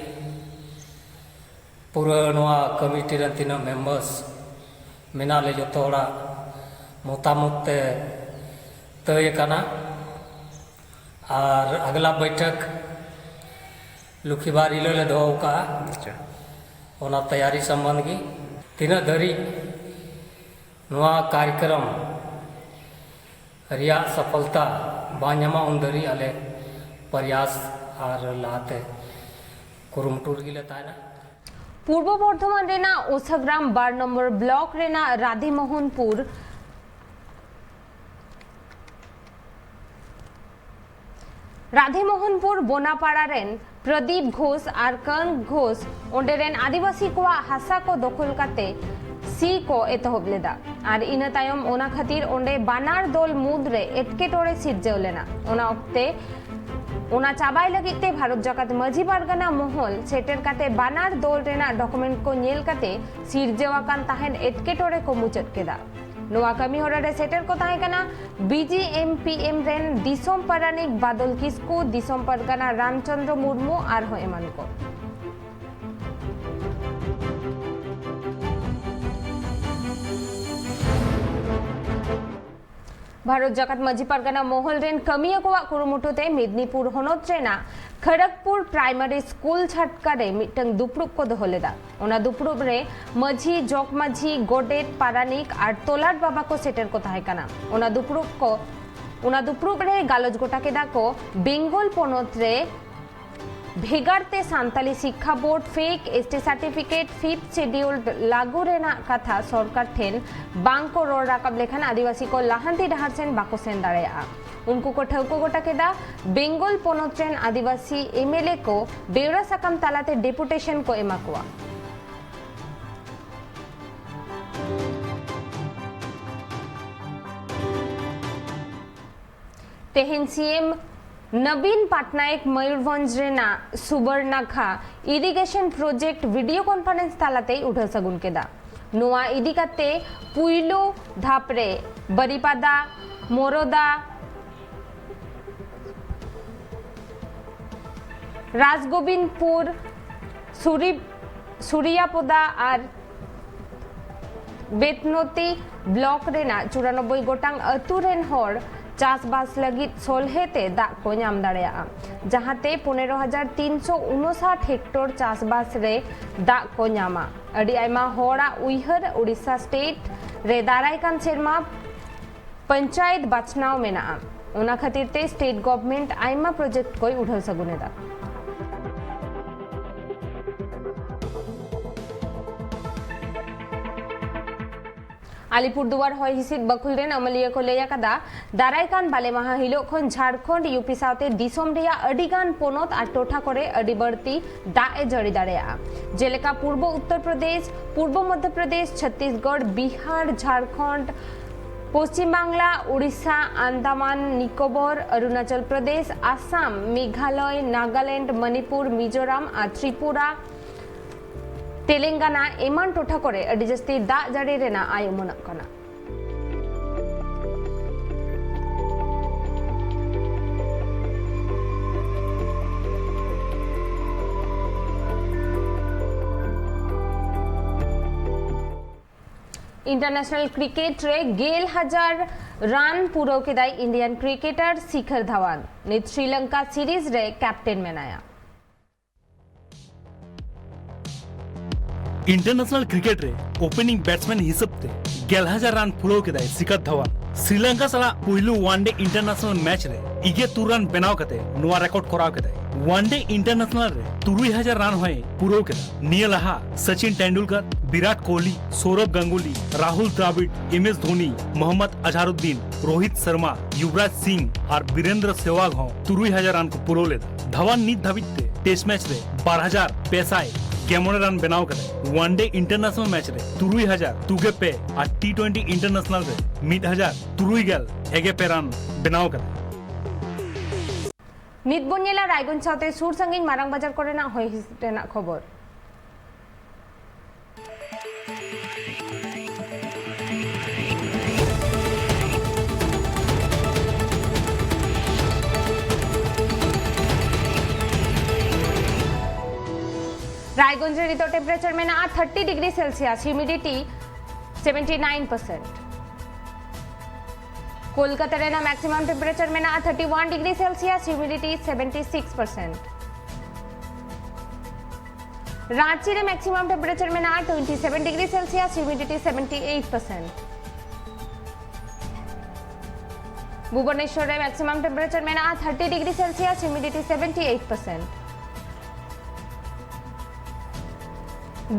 ᱯᱩᱨᱟᱹ ᱱᱚᱣᱟ ᱠᱚᱢᱤᱴᱤ ᱨᱮᱱ ᱛᱤᱱᱟᱹᱜ ᱢᱮᱢᱵᱟᱨᱥ ᱢᱮᱱᱟᱜ ᱞᱮ, ᱡᱚᱛᱚ ᱦᱚᱲᱟᱜ ᱢᱚᱛᱟᱢᱚᱛ ᱛᱮ ᱛᱟᱹᱭ ᱟᱠᱟᱱᱟ᱾ ᱟᱨ ᱟᱜᱽᱞᱟ ᱵᱟᱹᱭᱴᱷᱟᱹᱠ ᱞᱩᱠᱷᱤᱵᱟᱨ ᱦᱤᱞᱳᱜ ᱞᱮ ᱫᱚᱦᱚ ᱟᱠᱟᱫᱼᱟ᱾ ᱟᱪᱪᱷᱟ᱾ ᱚᱱᱟ ᱛᱮᱭᱟᱨᱤ ᱥᱚᱢᱵᱚᱱᱫᱷ ᱜᱮ ᱛᱤᱱᱟᱹᱜ ᱫᱷᱟᱹᱨᱤᱡ ᱱᱚᱣᱟ ᱠᱟᱨᱭᱚᱠᱨᱚᱢ ᱨᱮᱭᱟᱜ ᱥᱚᱯᱷᱚᱞᱛᱟ ᱵᱟᱝ ᱧᱟᱢᱚᱜ, ᱩᱱ ᱫᱷᱟᱹᱨᱤᱡ ᱟᱞᱮ ᱯᱨᱚᱭᱟᱥ ᱟᱨ ᱞᱟᱦᱟᱛᱮ ᱠᱩᱨᱩᱢᱩᱴᱩ ᱨᱮᱜᱮ ᱞᱮ ᱛᱟᱦᱮᱱᱟ᱾ ᱯᱩᱨᱵᱚ ᱵᱚᱨᱫᱷᱚᱢᱟᱱ ᱨᱮᱱᱟᱜ ᱩᱥᱟᱜᱨᱟᱢ ᱵᱟᱨ ᱱᱚᱢᱵᱚᱨ ᱵᱞᱚᱠ ᱨᱮᱱᱟᱜ ᱨᱟᱫᱷᱮᱢᱳᱦᱚᱱᱯᱩᱨ ᱨᱟᱫᱷᱮᱢᱳᱦᱚᱱᱯᱩᱨ ᱵᱳᱱᱟᱯᱟᱲᱟ ᱨᱮᱱ ᱯᱨᱚᱫᱤᱯ ᱜᱷᱳᱥ ᱟᱨ ᱠᱟᱹᱱ ᱜᱷᱳᱥ ᱚᱸᱰᱮ ᱨᱮᱱ ᱟᱹᱫᱤᱵᱟᱹᱥᱤ ᱠᱚᱣᱟᱜ ᱦᱟᱥᱟ ᱠᱚ ᱫᱚᱠᱷᱚᱞ ᱠᱟᱛᱮ ᱥᱤ ᱠᱚ ᱮᱛᱚᱦᱚᱵ ᱞᱮᱫᱟ ᱟᱨ ᱤᱱᱟᱹ ᱛᱟᱭᱚᱢ ᱚᱱᱟ ᱠᱷᱟᱹᱛᱤᱨ ᱚᱸᱰᱮ ᱵᱟᱱᱟᱨ ᱫᱚᱞ ᱢᱩᱫᱽ ᱨᱮ ᱮᱴᱠᱮᱴᱚᱬᱮ ᱥᱤᱨᱡᱟᱹᱣ ᱞᱮᱱᱟ᱾ ᱚᱱᱟ ᱚᱠᱛᱮ ᱚᱱᱟ ᱪᱟᱵᱟᱭ ᱞᱟᱹᱜᱤᱫ ᱛᱮ ᱵᱷᱟᱨᱚᱛ ᱡᱟᱠᱟᱛ ᱢᱟᱹᱡᱷᱤ ᱯᱟᱨᱜᱟᱱᱟ ᱢᱚᱦᱚᱞ ᱥᱮᱴᱮᱨ ᱠᱟᱛᱮ ᱵᱟᱱᱟᱨ ᱫᱚᱞ ᱨᱮᱱᱟᱜ ᱰᱚᱠᱩᱢᱮᱱᱴ ᱠᱚ ᱧᱮᱞ ᱠᱟᱛᱮ ᱥᱤᱨᱡᱟᱹᱣ ᱟᱠᱟᱱ ᱛᱟᱦᱮᱸᱱ ᱮᱴᱠᱮᱴᱚᱬᱮ ᱠᱚ ᱢᱩᱪᱟᱹᱫ ᱠᱮᱫᱟ᱾ ᱱᱚᱣᱟ ᱠᱟᱹᱢᱤ ᱦᱚᱨᱟ ᱨᱮ ᱥᱮᱴᱮᱨ ᱠᱚ ᱛᱟᱦᱮᱸ ᱠᱟᱱᱟ ᱵᱤ ᱡᱤ ᱮᱢ ᱯᱤ ᱮᱢ ᱨᱮᱱ ᱫᱤᱥᱚᱢ ᱯᱟᱨᱟᱱᱤᱠ ᱵᱟᱫᱚᱞ ᱠᱤᱥᱠᱩ, ᱫᱤᱥᱚᱢ ᱯᱟᱨᱜᱟᱱᱟ ᱨᱟᱢᱪᱚᱸᱫᱽᱨᱚ ᱢᱩᱨᱢᱩ ᱟᱨᱦᱚᱸ ᱮᱢᱟᱱ ᱠᱚ᱾ ᱵᱷᱟᱨᱚᱛ ᱡᱟᱠᱟᱛ ᱢᱟᱹᱡᱷᱤ ᱯᱟᱨᱜᱟᱱᱟ ᱢᱚᱦᱚᱞ ᱨᱮᱱ ᱠᱟᱹᱢᱤᱭᱟᱹ ᱠᱚᱣᱟᱜ ᱠᱩᱨᱩᱢᱩᱴᱩ ᱛᱮ ᱢᱮᱫᱽᱱᱤᱯᱩᱨ ᱦᱚᱱᱚᱛ ᱨᱮᱱᱟᱜ ᱠᱷᱚᱲᱚᱜᱽᱯᱩᱨ ᱯᱨᱟᱭᱢᱟᱨᱤ ᱥᱠᱩᱞ ᱪᱷᱟᱴᱠᱟ ᱨᱮ ᱢᱤᱫᱴᱟᱝ ᱫᱩᱯᱲᱩᱵ ᱠᱚ ᱫᱚᱦᱚ ᱞᱮᱫᱟ᱾ ᱚᱱᱟ ᱫᱩᱯᱲᱩᱵ ᱨᱮ ᱢᱟᱹᱡᱷᱤ, ᱡᱚᱜᱽ ᱢᱟᱹᱡᱷᱤ, ᱜᱚᱰᱮᱛ, ᱯᱟᱨᱟᱱᱤᱠ ᱟᱨ ᱛᱚᱞᱟᱴ ᱵᱟᱵᱟ ᱠᱚ ᱥᱮᱴᱮᱨ ᱠᱚ ᱛᱟᱦᱮᱸ ᱠᱟᱱᱟ᱾ ᱚᱱᱟ ᱫᱩᱯᱲᱩᱵ ᱠᱚ, ᱚᱱᱟ ᱫᱩᱯᱲᱩᱵ ᱨᱮ ᱜᱟᱞᱚᱪ ᱜᱚᱴᱟ ᱠᱮᱫᱟ ᱠᱚ ᱵᱮᱝᱜᱚᱞ ᱯᱚᱱᱚᱛ ᱨᱮ ᱵᱷᱮᱜᱟᱨ ᱛᱮ ᱥᱟᱱᱛᱟᱞᱤ ᱥᱤᱠᱠᱷᱟ board, fake S T certificate, fifth schedule ᱞᱟᱹᱜᱩ ᱨᱮᱱᱟᱜ ᱠᱟᱛᱷᱟ ᱥᱚᱨᱠᱟᱨ ᱴᱷᱮᱱ ᱵᱟᱝ ᱠᱚ ᱨᱚᱲ ᱨᱟᱠᱟᱵ ᱞᱮᱠᱷᱟᱱ ᱟᱹᱫᱤᱵᱟᱹᱥᱤ ᱠᱚ ᱞᱟᱦᱟᱱᱛᱤ ᱰᱟᱦᱟᱨ ᱥᱮᱱ ᱵᱟᱠᱚ ᱥᱮᱱ ᱫᱟᱲᱮᱭᱟᱜᱼᱟ᱾ ᱩᱱᱠᱩ ᱠᱚ ᱴᱷᱟᱹᱣᱠᱟᱹ ᱜᱚᱴᱟ ᱠᱮᱫᱟ ᱵᱮᱝᱜᱚᱞ ᱯᱚᱱᱚᱛ ᱨᱮᱱ ᱟᱹᱫᱤᱵᱟᱹᱥᱤ ᱮᱢ ᱮᱞ ᱮ ᱠᱚ ᱵᱮᱣᱨᱟ ᱥᱟᱠᱟᱢ ᱛᱟᱞᱟᱛᱮ ᱰᱮᱯᱩᱴᱮᱥᱚᱱ ᱠᱚ ᱮᱢᱟ ᱠᱚᱣᱟ᱾ ᱛᱮᱦᱮᱧ ᱥᱤ ᱮᱢ ᱱᱚᱵᱤᱱ ᱯᱟᱴᱱᱟᱭᱮᱠ ᱢᱚᱭᱩᱨᱵᱷᱚᱸᱡᱽ ᱨᱮᱱᱟᱜ ᱥᱩᱵᱚᱨᱱᱟᱠᱷᱟ ᱤᱨᱤᱜᱮᱥᱚᱱ ᱯᱨᱚᱡᱮᱠᱴ ᱵᱷᱤᱰᱤᱭᱳ ᱠᱚᱱᱯᱷᱟᱨᱮᱱᱥ ᱛᱟᱞᱟᱛᱮᱭ ᱩᱰᱷᱟᱹᱣ ᱥᱟᱹᱜᱩᱱ ᱠᱮᱫᱟ᱾ ᱱᱚᱣᱟ ᱤᱫᱤ ᱠᱟᱛᱮ ᱯᱩᱭᱞᱩ ᱫᱷᱟᱯ ᱨᱮ ᱵᱟᱨᱤᱯᱟᱫᱟ, ᱢᱚᱨᱚᱫᱟ, ᱨᱟᱡᱽᱜᱳᱵᱤᱱᱫᱽᱯᱩᱨ, ᱥᱩᱨᱤ-, ᱥᱩᱨᱤᱭᱟᱯᱚᱫᱟ ᱟᱨ ᱵᱮᱛᱱᱚᱛᱤ ᱵᱞᱚᱠ ᱨᱮᱱᱟᱜ ᱪᱩᱨᱟᱱᱚᱵᱵᱳᱭ ᱜᱚᱴᱟᱝ ᱟᱹᱛᱩ ᱨᱮᱱ ᱦᱚᱲ ᱪᱟᱥᱵᱟᱥ ᱞᱟᱹᱜᱤᱫ ᱥᱚᱞᱦᱮ ᱛᱮ ᱫᱟᱜ ᱠᱚ ᱧᱟᱢ ᱫᱟᱲᱮᱭᱟᱜᱼᱟ, ᱡᱟᱦᱟᱸᱛᱮ ᱯᱚᱱᱮᱨᱚ ᱦᱟᱡᱟᱨ ᱛᱤᱱᱥᱚ ᱩᱱᱩᱥᱟᱴ ᱦᱮᱠᱴᱚᱨ ᱪᱟᱥᱵᱟᱥ ᱨᱮ ᱫᱟᱜ ᱠᱚ ᱧᱟᱢᱟ᱾ ᱟᱹᱰᱤ ᱟᱭᱢᱟ ᱦᱚᱲᱟᱜ ᱩᱭᱦᱟᱹᱨ ᱳᱰᱤᱥᱟ ᱥᱴᱮᱴ ᱨᱮ ᱫᱟᱨᱟᱭ ᱠᱟᱱ ᱥᱮᱨᱢᱟ ᱯᱚᱧᱪᱟᱭᱮᱛ ᱵᱟᱪᱷᱱᱟᱣ ᱢᱮᱱᱟᱜᱼᱟ᱾ ᱚᱱᱟ ᱠᱷᱟᱹᱛᱤᱨ ᱛᱮ ᱥᱴᱮᱴ ᱜᱚᱵᱷᱢᱮᱱᱴ ᱟᱭᱢᱟ ᱯᱨᱚᱡᱮᱠᱴ ᱠᱚᱭ ᱩᱰᱷᱟᱹᱣ ᱥᱟᱹᱜᱩᱱ ᱮᱫᱟ᱾ ᱟᱞᱤᱯᱩᱨᱫᱩᱣᱟᱨ ᱦᱚᱭ ᱦᱤᱸᱥᱤᱫ ᱵᱟᱹᱠᱷᱩᱞ ᱨᱮᱱ ᱟᱹᱢᱟᱹᱞᱤᱭᱟᱹ ᱠᱚ ᱞᱟᱹᱭ ᱟᱠᱟᱫᱟ, ᱫᱟᱨᱟᱭ ᱠᱟᱱ ᱵᱟᱞᱮ ᱢᱟᱦᱟ ᱦᱤᱞᱳᱜ ᱠᱷᱚᱱ ᱡᱷᱟᱲᱠᱷᱚᱸᱰ, ᱭᱩ ᱯᱤ ᱥᱟᱶᱛᱮ ᱫᱤᱥᱚᱢ ᱨᱮᱭᱟᱜ ᱟᱹᱰᱤ ᱜᱟᱱ ᱯᱚᱱᱚᱛ ᱟᱨ ᱴᱚᱴᱷᱟ ᱠᱚᱨᱮ ᱟᱹᱰᱤ ᱵᱟᱹᱲᱛᱤ ᱫᱟᱜ ᱮ ᱡᱟᱹᱲᱤ ᱫᱟᱲᱮᱭᱟᱜᱼᱟ᱾ ᱡᱮᱞᱮᱠᱟ ᱯᱩᱨᱵᱚ ᱩᱛᱛᱚᱨ ᱯᱨᱚᱫᱮᱥ, ᱯᱩᱨᱵᱚ ᱢᱚᱫᱷᱭᱚ ᱯᱨᱚᱫᱮᱥ, ᱪᱷᱚᱛᱛᱤᱥᱜᱚᱲ, ᱵᱤᱦᱟᱨ, ᱡᱷᱟᱲᱠᱷᱚᱸᱰ, ᱯᱚᱥᱪᱤᱢ ᱵᱟᱝᱞᱟ, ᱩᱲᱤᱥᱥᱟ, ᱟᱱᱫᱟᱢᱟᱱ ᱱᱤᱠᱳᱵᱚᱨ, ᱚᱨᱩᱱᱟᱪᱚᱞ ᱯᱨᱚᱫᱮᱥ, ᱟᱥᱟᱢ, ᱢᱮᱜᱷᱟᱞᱚᱭ, ᱱᱟᱜᱟᱞᱮᱱᱰ, ᱢᱚᱱᱤᱯᱩᱨ, ᱢᱤᱡᱳᱨᱟᱢ ᱟᱨ ᱛᱨᱤᱯᱩᱨᱟ, ᱛᱮᱞᱮᱝᱜᱟᱱᱟ ᱮᱢᱟᱱ ᱴᱚᱴᱷᱟ ᱠᱚᱨᱮ ᱟᱹᱰᱤ ᱡᱟᱹᱥᱛᱤ ᱫᱟᱜ ᱡᱟᱹᱲᱤ ᱨᱮᱱᱟᱜ ᱟᱭ ᱩᱢᱟᱹᱱᱚᱜ ᱠᱟᱱᱟ᱾ ᱤᱱᱴᱟᱨᱱᱮᱥᱱᱟᱞ ᱠᱨᱤᱠᱮᱴ ᱨᱮ ᱜᱮᱞ ᱦᱟᱡᱟᱨ ᱨᱟᱱ ᱯᱩᱨᱟᱹᱣ ᱠᱮᱫᱟᱭ ᱤᱱᱰᱤᱭᱟᱱ ᱠᱨᱤᱠᱮᱴᱟᱨ ᱥᱤᱠᱷᱚᱨ ᱫᱷᱟᱣᱟᱱ᱾ ᱱᱤᱛ ᱥᱨᱤᱞᱚᱝᱠᱟ ᱥᱤᱨᱤᱡᱽ ᱨᱮ ᱠᱮᱯᱴᱮᱱ ᱢᱮᱱᱟᱭᱟ᱾ ᱤᱱᱴᱟᱨᱱᱮᱥᱱᱟᱞ ᱠᱨᱤᱠᱮᱴ ᱨᱮ ᱳᱯᱮᱱᱤᱝ ᱵᱮᱴᱥᱢᱮᱱ ᱦᱤᱥᱟᱹᱵ ᱛᱮ ᱜᱮᱞ ᱦᱟᱡᱟᱨ ᱨᱟᱱ ᱯᱩᱨᱟᱹᱣ ᱠᱮᱫᱟᱭ ᱥᱤᱠᱷᱚᱨ ᱫᱷᱟᱣᱟᱱ᱾ ᱥᱨᱤᱞᱚᱝᱠᱟ ᱥᱟᱞᱟᱜ ᱯᱩᱭᱞᱩ ᱚᱣᱟᱱ ᱰᱮ ᱤᱱᱴᱟᱨᱱᱮᱥᱱᱟᱞ ᱢᱮᱪ ᱨᱮ ᱤᱜᱮ ᱛᱩᱨ ᱨᱟᱱ ᱵᱮᱱᱟᱣ ᱠᱟᱛᱮ ᱱᱚᱣᱟ ᱨᱮᱠᱚᱨᱰ ᱠᱚᱨᱟᱣ ᱠᱮᱫᱟᱭ᱾ ᱚᱣᱟᱱ ᱰᱮ ᱤᱱᱴᱟᱨᱱᱮᱥᱱᱟᱞ ᱨᱮ ᱛᱩᱨᱩᱭ ᱦᱟᱡᱟᱨ ᱨᱟᱱ ᱦᱚᱸᱭ ᱯᱩᱨᱟᱹᱣ ᱠᱮᱫᱟ᱾ ᱱᱤᱭᱟᱹ ᱞᱟᱦᱟ ᱥᱚᱪᱤᱱ ᱴᱮᱱᱰᱩᱞᱠᱟᱨ, ᱵᱤᱨᱟᱴ ᱠᱳᱦᱞᱤ, ᱥᱳᱨᱚᱵᱷ ᱜᱟᱝᱜᱩᱞᱤ, ᱨᱟᱦᱩᱞ ᱫᱨᱟᱵᱤᱰ, ᱮᱢ ᱮᱥ ᱫᱷᱳᱱᱤ, ᱢᱚᱦᱚᱢᱢᱚᱫ ᱟᱡᱦᱟᱨᱩᱫᱽᱫᱤᱱ, ᱨᱳᱦᱤᱛ ᱥᱚᱨᱢᱟ, ᱭᱩᱵᱨᱟᱡᱽ ᱥᱤᱝ ᱟᱨ ᱵᱤᱨᱮᱱᱫᱨᱚ ᱥᱮᱣᱟᱜ ᱦᱚᱸ ᱛᱩᱨᱩᱭ ᱦᱟᱡᱟᱨ ᱨᱟᱱ ᱠᱚ ᱯᱩᱨᱟᱹᱣ ᱞᱮᱫᱟ᱾ ᱫᱷᱟᱣᱟᱱ ᱱᱤᱛ ᱫᱷᱟᱹᱵᱤᱡ ᱛᱮ ᱴᱮᱥᱴ ᱢᱮᱪ ᱨᱮ ᱵᱟᱨ ᱦᱟᱡᱟᱨ ᱯᱮ ᱥᱟᱭ ᱜᱮᱞ ᱢᱚᱬᱮ ᱨᱟᱱ ᱵᱮᱱᱟᱣ ᱠᱟᱫᱟᱭ᱾ ᱚᱣᱟᱱ ᱰᱮ ᱤᱱᱴᱟᱨᱱᱮᱥᱱᱟᱞ ᱢᱮᱪ ᱨᱮ ᱛᱩᱨᱩᱭ ᱦᱟᱡᱟᱨ ᱛᱩᱜᱮ ᱯᱮ ᱟᱨ ᱴᱤ ᱴᱩᱭᱮᱱᱴᱤ ᱤᱱᱴᱟᱨᱱᱮᱥᱱᱟᱞ ᱨᱮ ᱢᱤᱫ ᱦᱟᱡᱟᱨ ᱛᱩᱨᱩᱭ ᱜᱮᱞ ᱮᱜᱮ ᱯᱮ ᱨᱟᱱ ᱵᱮᱱᱟᱣ ᱠᱟᱫᱟᱭ᱾ ᱱᱤᱛ ᱵᱚᱱ ᱧᱮᱞᱟ ᱨᱟᱭᱜᱚᱸᱡᱽ ᱥᱟᱶᱛᱮ ᱥᱩᱨ ᱥᱟᱺᱜᱤᱧ ᱢᱟᱨᱟᱝ ᱵᱟᱡᱟᱨ ᱠᱚᱨᱮᱱᱟᱜ ᱦᱚᱭ ᱦᱤᱸᱥᱤᱫ ᱨᱮᱱᱟᱜ ᱠᱷᱚᱵᱚᱨ᱾ ᱨᱟᱭᱜᱚᱸᱡᱽ ᱨᱮ ᱱᱤᱛᱚᱜ ᱴᱮᱢᱯᱟᱨᱮᱪᱟᱨ ᱢᱮᱱᱟᱜᱼᱟ thirty degree Celsius, humidity seventy nine percent. Kolkata ᱨᱮᱱᱟᱜ ᱢᱮᱠᱥᱤᱢᱟᱢ ᱴᱮᱢᱯᱟᱨᱮᱪᱟᱨ ᱢᱮᱱᱟᱜᱼᱟ thirty one degree Celsius, humidity seventy six percent. Ranchi ᱨᱮ ᱢᱮᱠᱥᱤᱢᱟᱢ ᱴᱮᱢᱯᱟᱨᱮᱪᱟᱨ ᱢᱮᱱᱟᱜᱼᱟ twenty seven degree Celsius, humidity seventy eight percent. Bhubaneswar ᱨᱮ ᱢᱮᱠᱥᱤᱢᱟᱢ ᱴᱮᱢᱯᱟᱨᱮᱪᱟᱨ ᱢᱮᱱᱟᱜᱼᱟ thirty degree Celsius, humidity seventy eight percent.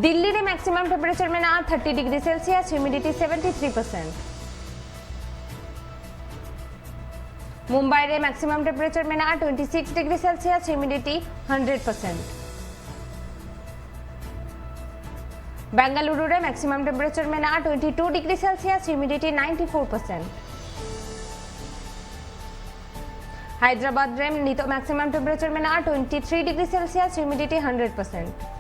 Delhi ᱨᱮ maximum temperature ᱢᱮᱱᱟᱜᱼᱟ thirty degree Celsius, humidity seventy three percent. Mumbai ᱨᱮ maximum temperature ᱢᱮᱱᱟᱜᱼᱟ twenty six degree Celsius, ᱦᱤᱭᱩᱢᱤᱰᱤᱴᱤ hundred percent. Bengaluru ᱨᱮ maximum temperature ᱢᱮᱱᱟᱜᱼᱟ twenty two degree Celsius, humidity ninety four percent. Hyderabad ᱨᱮ ᱱᱤᱛᱚᱜ maximum temperature ᱢᱮᱱᱟᱜᱼᱟ twenty three degree Celsius, humidity hundred percent.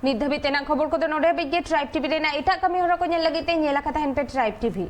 ᱱᱤᱛ ᱫᱷᱟᱹᱵᱤᱡ ᱛᱮᱱᱟᱜ ᱠᱷᱚᱵᱚᱨ ᱠᱚᱫᱚ ᱱᱚᱰᱮ ᱦᱟᱹᱵᱤᱡ ᱜᱮ᱾ ᱴᱨᱟᱭᱤᱵᱽ ᱴᱤᱵᱷᱤ ᱨᱮᱱᱟᱜ ᱮᱴᱟᱜ ᱠᱟᱹᱢᱤ ᱦᱚᱨᱟ ᱠᱚ ᱧᱮᱞ ᱞᱟᱹᱜᱤᱫ ᱛᱮ ᱧᱮᱞ ᱟᱠᱟ ᱛᱟᱦᱮᱱ ᱯᱮ ᱴᱨᱟᱭᱤᱵᱽ ᱴᱤᱵᱷᱤ᱾